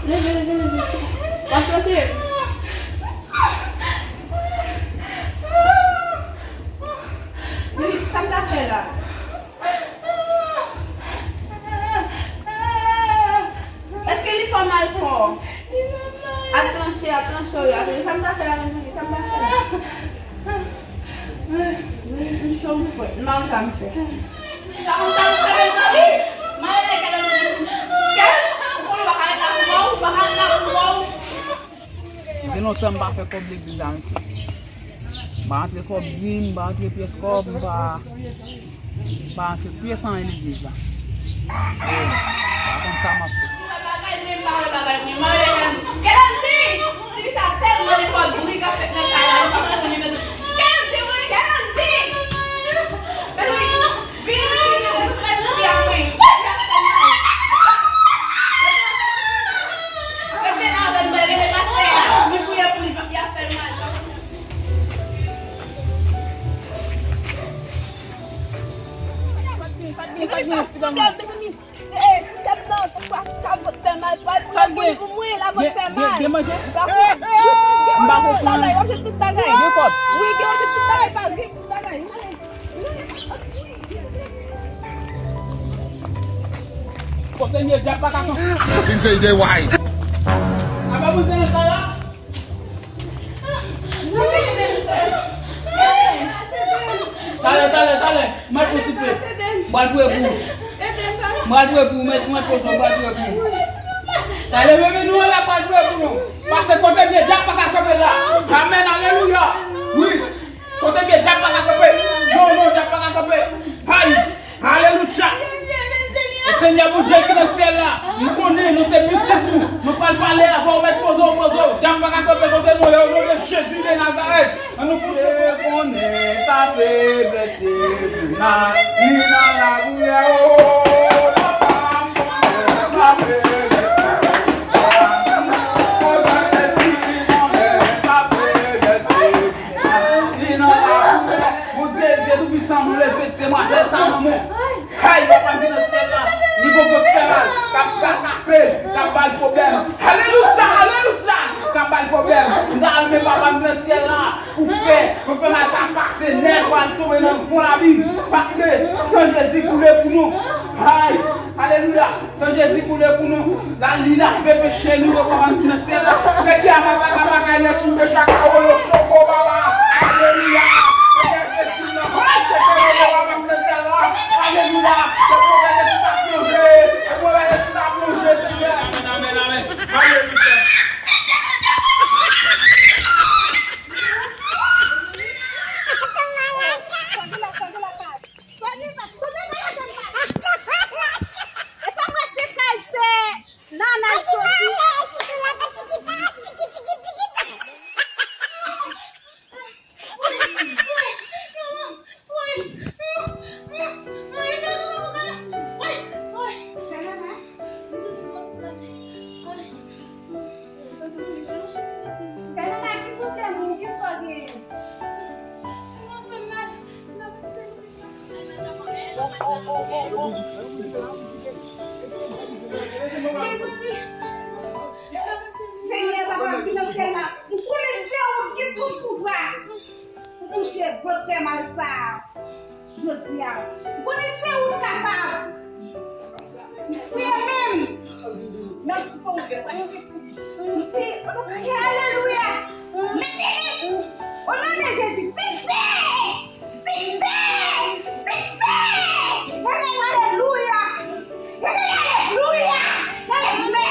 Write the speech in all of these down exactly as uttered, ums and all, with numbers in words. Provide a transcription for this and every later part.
Leve, leve, leve. W ap flanche. Mimi, sa m ta fè la? Èske li fè w mal fò? Ap tranche, ap tranche w yo. Ap tranche. Sa m ta fè la, mezanmi? Sa m ta fè la? M cho, m frèt. M pa konn sa m fè. M pa konn sa m fè, mezanmi. M ale nan kè nan kè. Ou konnen w pa ka ret la pou mò, w pa ka ret la pou mò. Gen lontan m pa fè kòb legliz la, mesye. M pa rantre kòb dim, m pa rantre pyès kòb, m pa, m pa rantre pyès anyen legliz la. E, m pa konn sa m ap fè. Bagay mwen, m pa wè bagay mwen. M pa wè Kelandi. Kelandi! Tifi sa tèlman gen kòb bri k ap fèt nan kay la, li pa konn li menm. Kelandi, wi, Kelandi! Mezanmi, vini, vini, vini, vini, vini, vini, vini, vini. Rete la avè m, rete pastè a. Li priye pou li, y ap fè l mal. Sa k gen, sa k gen, sa k gen, mezanmi? Eh, tèt nan, sa vòt fè mal, pa pou mwen, pou mwen, la vòt fè mal. Gen, gen manje? M pa konprann. M pa konprann. Bagay, w ap jwenn tout bagay. Gen kòb? Wi, gen, w ap jwenn tout bagay, pa gen tout bagay. Kote m ye, dyab pa ka konn. Kote m ye, dyab. Apa mwen te nan sa la? Talè, talè, talè. M al pran ti pe. M al priye pou ou. M al priye pou ou, mèt, mèt poze, m al priye pou ou. Talè, bebe, nou la, m al priye pou nou. Pastè, kote m ye, dyab pa ka kanpe la. Amèn, alelouya. Wi. Kote m ye, dyab pa ka kanpe. Non, non, dyab pa ka kanpe. Ay. Alelouya! Senyè Bondye ki nan syèl la, m konnen nou se pitit ou. Nou pral pale avè w, mèt poze w, poze w. Dyab pa ka kanpe kote nou ye, o non de Jezi de Nazarèt. Ann nou fouche. Konnen sa feblès se jounan li nan lapriyè, o, papa m konnen sa feblès se jounan. Konnen sa feblès se jounan li nan lapriyè. Bondye, Dye Toupisan, nou leve demwazèl sa nan men w. Hey, papa m ki nan syèl la, li gon vant fè mal, k ap trakafe l, k ap ba l pwoblèm. Alelouya, alelouya, k ap ba l pwoblèm. M ta renmen papa m ki nan syèl la, pou fè, pou fè mal sa pase nèt, pou al tonbe nan fon labim. Paske san Jezi koule pou nou. Hey, alelouya. San Jezi koule pou nou, l al li lave peche nou, yo papa m ki nan syèl la. Peki a mata kabaka, nè chimbe chaka, oyo choko baba. Alelouya. Senyè Jezi nan, oh, cheke yo, yo papa m ki nan syèl la. Alelouya. Ke pwofèt Jezi sa plonje. Ke pwofèt Jezi sa plonje, Senyè. Amèn, amèn, amèn. Alelouya. E pa mwen se kay, se nana l soti. Se nana ki pwoblèm ou, ki sa w genyen? Senyè, papa m ki nan syèl la, m konnen se ou ki gen tout pouvwa pou touche vant fè mal sa a jodi a. M konnen se ou k kapab. M priye menm nan san w Kris. M di, alelouya. Mete men o non de Jezi. Dife! Dife! Dife! Amen, alelouya! Amen, alelouya! Amen!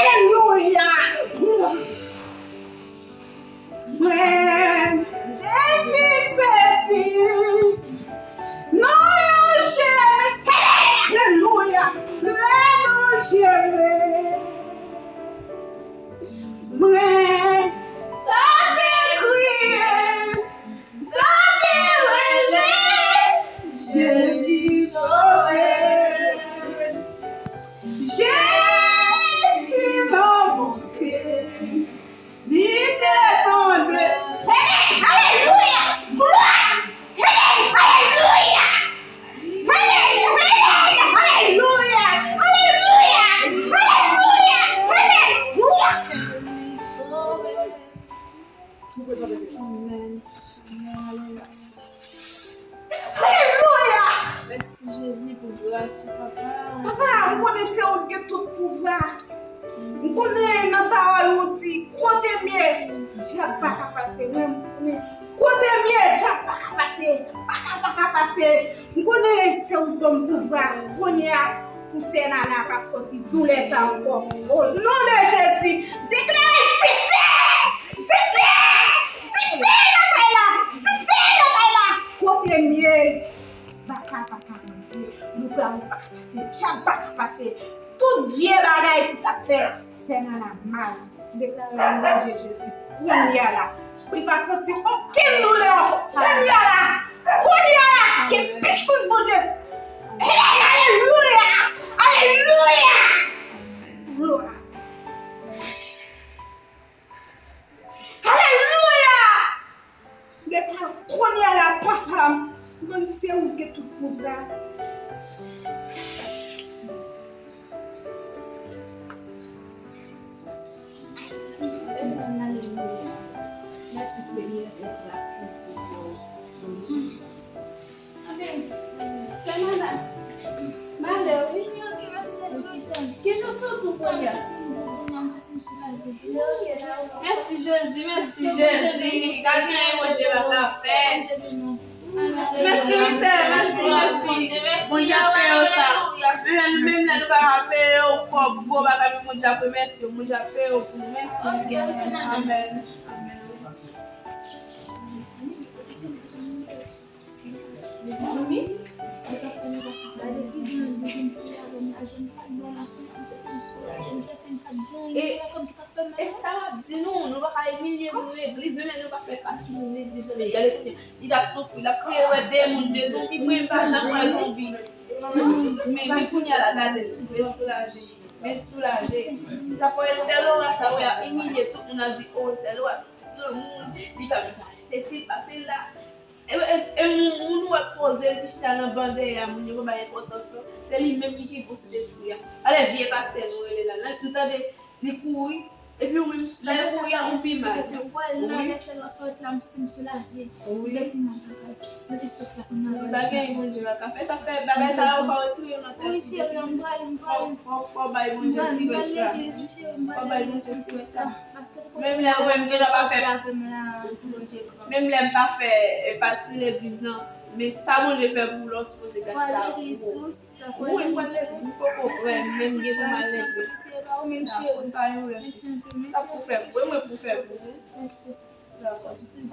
Alelouya! Mwen depi piti, nan yon chemen, alelouya, trè danjere. Mwen t ap kriye, t ap rele, Jezi sove. Jezi nan monte, li te tonbe, te Alelouya! Mèsi Jezi pou gras ou, papa. Papa, m konnen se ou ki gen tout pouvwa. M konnen nan pawòl ou di, kote m ye, dyab pa ka pase. Mwen, m konnen kote m ye, dyab pa ka pase. Pa ka, pa ka pase. M konnen se ou ki ban m pouvwa. Kounye a, pou sè Nana pa santi doulè sa ankò. O non de Jezi, deklare dife! Dife! Dife nan kay la! Dife nan kay la! Kote m ye? Baka pa ka rantre, lougawou pa ka pase, dyab pa ka pase. Tout vye bagay ki t ap fè sè Nana mal, deklare o non de Jezi. Kounye a la, li pa santi okenn doulè ankò. Kounye a la, kounye a la, ke pisans Bondye. Amen, alelouya! Alelouya! Glwa! Alelouya! Deklare kounye a la, papa m, m konn se ou ki gen tout pouvwa. Amen, alelouya. Mèsi Senyè pou gras ou, pou bon. Amen. Sè Nana, m ale wi. Kijan w santi w kounye a? Mèsi Jezi, mèsi Jezi. Sa gen Bondye pa ka fè. Mèsi wi sè, mèsi, mèsi. Bondye ap peye w sa. Menm lè, menm lè nou pa ka peye w kòb gwo bagay, men Bondye ap remèsye w, Bondye ap peye w pou nou. Mèsi. Amen. Amen. Mezanmi, sa sa fè nou pa ka gade ki jan nou vin pale avè m la, je m pa t bon la, m santi m soulaje, m santi m pa t gen anyen nan kò m ki t ap fè m mal. E sa m ap di nou, nou pa ka imilye nou legliz, menm lè nou pa fè pati nou legliz, men gade kounye a, li t ap soufri, l ap kriye, wè de moun, de zonbi, mwen m pa janm wè zonbi. Men, men kounye a la, gade, men soulaje, men soulaje. T ap wè sè Lora sa, wè, ap imilye tout moun, ap di, o, sè Lora se ti granmoun, li pa menm pase sesi, pase la. E, e, e moun, moun wè poze l chita nan ban dèyè a, moun yo pa bay enpòtans lan. Se li menm ki gen gwo Sentespri a. Gade vye pastè nou rele la. Lè nou tande li kouri, epi ou menm, lè l kouri a, ou pi mal. Ou wè l nan lè sèl lòt pòt la, m santi m soulaje. M santi m nan lakay. M santi souf la konn nan. Bagay Bondye pa ka fè. Sa fè bagay sa yo fò retire yo nan tèt. Wi, cheri, m pral, m pral. Fò, fò, fò bay Bondye ti rès la. Fò bay Bondye ti rès la. Menm lè mwen menm pa fè, menm lè m pa fè, eh, pati legliz lan, men sa Bondye fè pou ou la, ou sipoze gade sa pou ou. Wi, m pral legliz, m poko prè, men m gen pou m al legliz. Dakò, pa yon lè, sis. Sa pou fè pou ou, e mwen pou fè pou ou. Dakò, sis.